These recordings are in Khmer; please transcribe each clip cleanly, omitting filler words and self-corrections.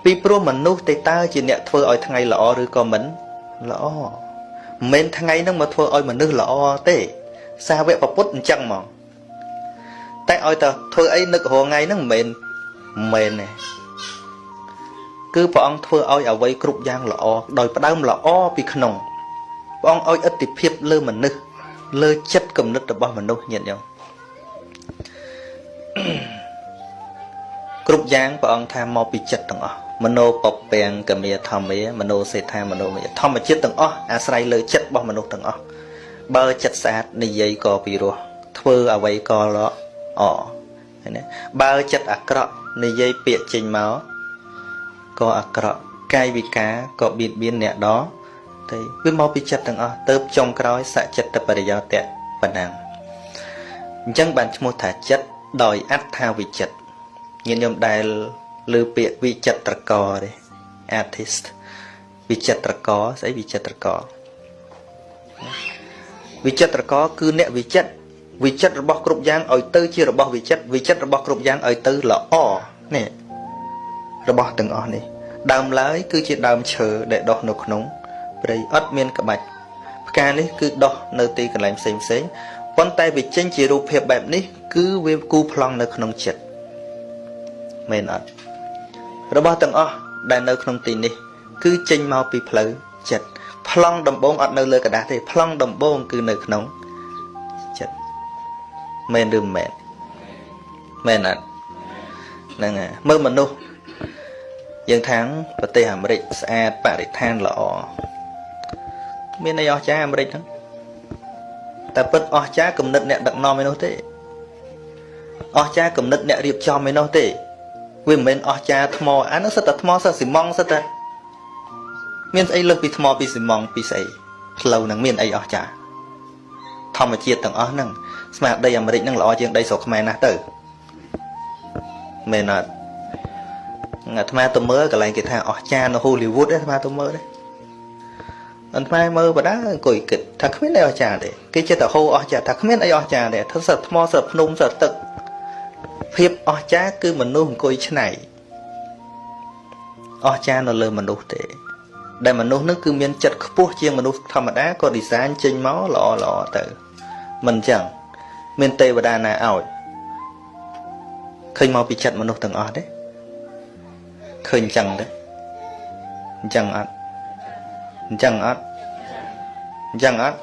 ពីព្រោះមនុស្សទេតើជាអ្នកធ្វើឲ្យថ្ងៃល្អឬក៏មិនល្អមិនមែនថ្ងៃហ្នឹងមកធ្វើឲ្យមនុស្សល្អទេសាវកពុទ្ធអញ្ចឹងហ្មងតែឲ្យតែធ្វើអីនឹករងថ្ងៃហ្នឹងមិនមែនទេគឺព្រះអង្គធ្វើឲ្យអ្វីគ្រប់យ៉ាងល្អដោយផ្ដើមល្អពីក្នុងព្រះអង្គឲ្យឥទ្ធិភាពលើមនុស្សលើចិត្តគំនិតរបស់មនុស្សញាតិញោមគ្រប់យ៉ាងព្រះអង្គថាមកពីចិត្តទាំងអស់មโนពពាំងកមាធម្មាមโนសេដ្ឋាមโนមយធម្មជាតិទាំងអស់អាស្រ័យលើចិត្តរបស់មនុស្សទាំងអស់បើចិត្តស្អាតនិយាយក៏ពីរោះធ្វើអ្វីក៏ល្អឃើញទេបើចិត្តអាក្រក់និយាយពាក្យចេញមកក៏អាក្រក់កាយវិការក៏បៀតបៀនអ្នកដទៃវាមកពីចិត្តទាំងអស់ទៅចុងក្រោយសច្ចត្តបរិយោតៈប៉ុណ្ណឹងអញ្ចឹងបានឈ្មោះថាចិត្តដោយអត្ថាវិចិត្រញាតិញោមដែលឮពាក្យវិចិត្រករទេ artist វិចិត្រករស្អីវិចិត្រករវិចិត្រករគឺអ្នកវិចិត្រវិចិត្ររបស់គ្រប់យ៉ាងឲ្យទៅជារបស់វិចិត្រវិចិត្ររបស់គ្រប់យ៉ាងឲ្យទៅល្អនេះរបស់ទាំងអស់នេះដើមឡើយគឺជាដើមឈើដែលដុះនៅក្នុងព្រៃអត់មានក្បាច់ផ្កានេះគឺដុះនៅទីកន្លែងផ្សេងផ្សេងប៉ុន្តែវាចេញជារូបភាពបែបនេះគឺវាគូប្លង់នៅក្នុងចិត្តមែនអត់របស់ទាំងអស់ដែលនៅក្នុងទីនេះគឺចេញមកពីផ្លូវចិត្តប្លង់ដំបងអត់នៅលើกระดาษទេប្លង់ដំបងគឺនៅក្នុងចិត្តមែនឬមិនមែនមែនអត់ហ្នឹងហើយមើលមនុស្សយើងថាងប្រទេសអាមេរិកស្អាតបរិស្ថានល្អមានអីអស្ចារ្យអាមេរិកហ្នឹងតែពិតអស្ចារ្យគំនិតអ្នកដឹកនាំឯនោះទេអស្ចារ្យគំនិតអ្នករៀបចំឯនោះទេវាមិនមែនអស្ចារ្យថ្មអានោះសិតតែថ្មសិតស៊ីម៉ង់សិតតែមានស្អីលើសពីថ្មពីស៊ីម៉ង់ពីស្អីផ្លូវហ្នឹងមានអីអស្ចារ្យធម្មជាតិទាំងអស់ហ្នឹងស្មារតីអាមេរិកហ្នឹងល្អជាងដីស្រុកខ្មែរណាស់ទៅមែនអត់អាត្មាទៅមើលកន្លែងគេថាអស្ចារ្យនៅ Hollywood អាត្មាទៅមើលទេអាត្មាមើលបដាអង្គុយគិតថាគ្មានអីអស្ចារ្យទេគេចេះតែហូអស្ចារ្យថាគ្មានអីអស្ចារ្យទេធ្វើសិតថ្មសិតភ្នំសិតទឹកភាពអស្ចារ្យគឺមនុស្សអង្គុយឆ្នៃអស្ចារ្យនៅលើមនុស្សទេដែលមនុស្សនឹងគឺមានចិត្តខ្ពស់ជាងមនុស្សធម្មតាក៏ design ចេញមកល្អល្អទៅមិនចឹងមានទេវតាណាឲ្យឃើញមកពីចិត្តមនុស្សទាំងអស់ទេឃើញចឹងទេអញ្ចឹងអត់អញ្ចឹងអត់អញ្ចឹងអត់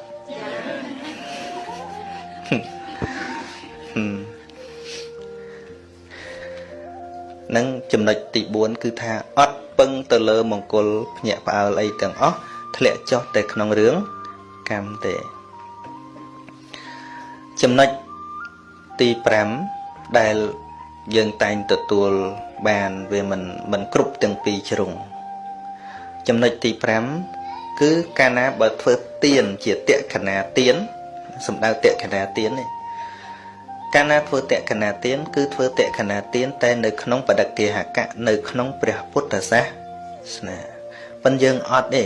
នឹងចំណុចទី4គឺថាអត់ពឹងទៅលើមង្គលភ្ញាក់ផ្អើលអីទាំងអស់ធ្លាក់ចុះតែក្នុងរឿងកម្មទេចំណុចទី5ដែលយើងតែងទទួលបានវាមិនគ្រប់ទាំងពីរជ្រុងចំណុចទី5គឺកាលណាបើធ្វើទានជាតក្កណាទានសំដៅតក្កណាទាននេះកាលណាធ្វើតក្កណាទានគឺធ្វើតក្កណាទានតែនៅក្នុងបដិគេហកៈនៅក្នុងព្រះពុទ្ធសាសនាប៉ុន្តែយើងអត់ទេ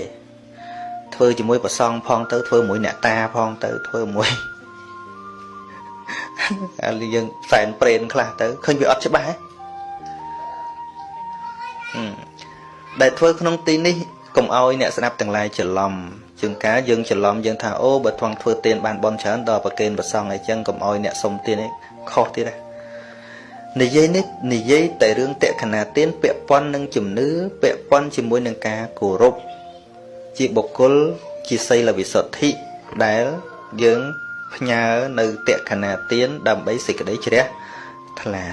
ធ្វើជាមួយប្រសង់ផងទៅធ្វើមួយអ្នកតាផងទៅធ្វើមួយអាលយើងសែនព្រេនខ្លះទៅឃើញវាអត់ច្បាស់ហ៎ដែលធ្វើក្នុងទីនេះកុំឲ្យអ្នកស្ដាប់ទាំងឡាយច្រឡំជាងការយើងច្រឡំយើងថាអូបើថងធ្វើទានបានបនច្រើនដល់ប្រគេនប្រសង់អីចឹងកុំឲ្យអ្នកសុំទានឯងខុសទៀតណានិយាយនេះនិយាយតែរឿងតក្កណាទានពាក់ព័ន្ធនឹងជំនឿពាក់ព័ន្ធជាមួយនឹងការគោរពជាបុគ្គលជាសីលវិសុទ្ធិដែលយើងផ្ញើនៅតក្កណាទានដើម្បីសេចក្តីជ្រះថ្លា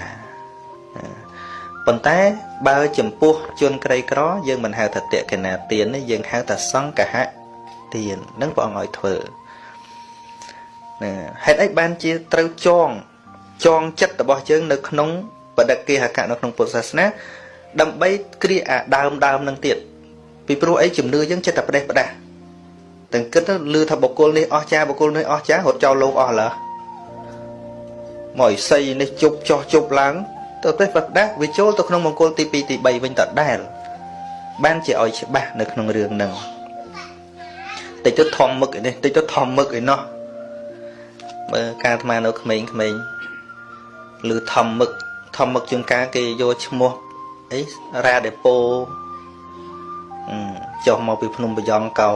ប៉ុន្តែបើចំពោះជនក្រីក្រយើងមិនហៅថាតក្កណាទានទេយើងហៅថាសង្កហទាននឹងព្រះអង្គឲ្យធ្វើណាហេតុអីបានជាត្រូវចងចិត្តរបស់យើងនៅក្នុងបដិគេហកៈនៅក្នុងពុទ្ធសាសនាដើម្បីគ្រាអាដើមនឹងទៀតពីព្រោះអីជំនឿយើងចិត្តតែផ្ដេសផ្ដាស់ទាំងគិតទៅឮថាបុគ្គលនេះអស្ចារ្យបុគ្គលនេះអស្ចារ្យរត់ចោលលោកអស់ឡើមកឥសីនេះជប់ចោះជប់ឡើងទៅផ្ដេសផ្ដាស់វាចូលទៅក្នុងមង្គលទី2ទី3វិញដដែលបានជាឲ្យច្បាស់នៅក្នុងរឿងហ្នឹងតិចទៅធំមឹកឯនេះតិចទៅធំមឹកឯណោះមើលការអាត្មានៅក្មេងៗឬធំមឹកធំមឹកជួនកាលគេយកឈ្មោះ អីរ៉ាដេប៉ូចុះមកពីភ្នំប្រយ៉ងកោ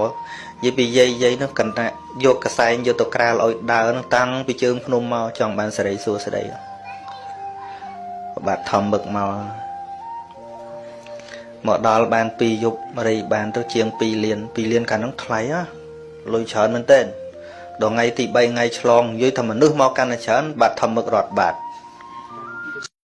និយាយពីយាយយាយនោះកណ្ដាយកកសែងយកទៅក្រាលឲ្យដើរនឹងតាំងពីជើងភ្នំមកចង់បានសេរីសួស្តីបាទធម្មឹកមកមកដល់បាន2យប់រីបានទៅជាង2លាន2លានកាលនោះថ្លៃហ៎លុយច្រើនមែនទែនដល់ថ្ងៃទី3ថ្ងៃឆ្លងនិយាយថាមនុស្សមកកាន់តែច្រើនបាទធម្មឹករត់បាត់